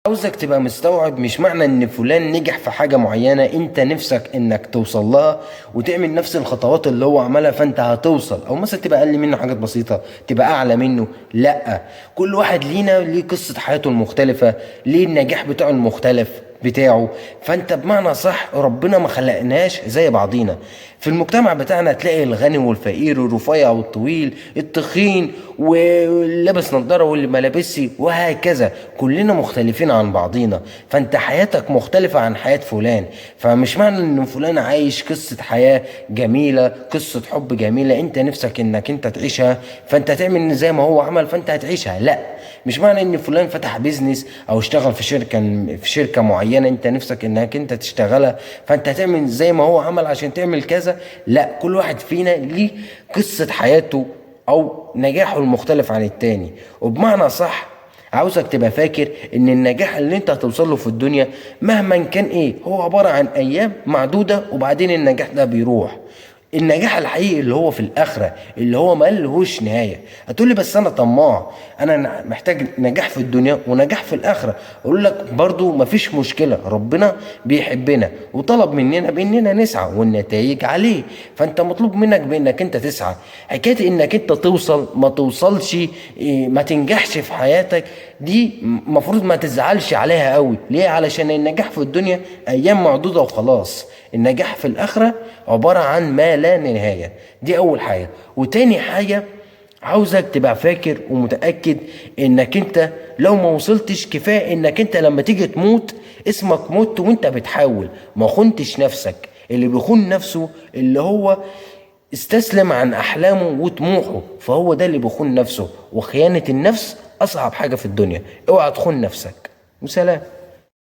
عاوزك تبقى مستوعب، مش معنى ان فلان نجح في حاجة معينة انت نفسك انك توصل لها وتعمل نفس الخطوات اللي هو عملها فانت هتوصل، او مثلا تبقى اقل منه حاجات بسيطة تبقى اعلى منه. لا، كل واحد لينا ليه قصة حياته المختلفة، ليه النجاح بتاعه المختلف بتاعه. فانت بمعنى صح ربنا ما خلقناش زي بعضينا. في المجتمع بتاعنا تلاقي الغني والفقير والرفيع والطويل، التخين واللي لابس نظارة واللي ما لابسش، وهكذا. كلنا مختلفين عن بعضينا، فانت حياتك مختلفة عن حياة فلان. فمش معنى ان فلان عايش قصة حياة جميلة، قصة حب جميلة انت نفسك انك انت تعيشها، فانت تعمل زي ما هو عمل فانت هتعيشها. لا، مش معنى ان فلان فتح business او اشتغل في شركة معينة انت نفسك انك انت تشتغلها، فانت هتعمل زي ما هو عمل عشان تعمل كذا. لا، كل واحد فينا ليه قصة حياته او نجاحه المختلف عن التاني. وبمعنى صح عاوزك تبقى فاكر ان النجاح اللي انت هتوصله في الدنيا مهما كان ايه، هو عبارة عن ايام معدودة وبعدين النجاح ده بيروح. النجاح الحقيقي اللي هو في الآخرة، اللي هو ملهوش نهاية. هتقولي بس أنا طماع، أنا محتاج نجاح في الدنيا ونجاح في الآخرة. أقول لك برضو مفيش مشكلة، ربنا بيحبنا وطلب مننا بإننا نسعى والنتائج عليه، فأنت مطلوب منك بإنك أنت تسعى. حكاية إنك أنت توصل ما توصلش، ما تنجحش في حياتك دي مفروض ما تزعلش عليها قوي. ليه؟ علشان النجاح في الدنيا أيام معدودة وخلاص، النجاح في الآخرة عبارة عن ما لا نهاية. دي أول حاجة. وتاني حاجة، عاوزك تبقى فاكر ومتأكد انك انت لو ما وصلتش كفاية انك انت لما تيجي تموت اسمك مت وانت بتحاول، ما خنتش نفسك. اللي بيخون نفسه اللي هو استسلم عن احلامه وطموحه، فهو ده اللي بيخون نفسه، وخيانة النفس اصعب حاجة في الدنيا. اوعى تخون نفسك. وسلام.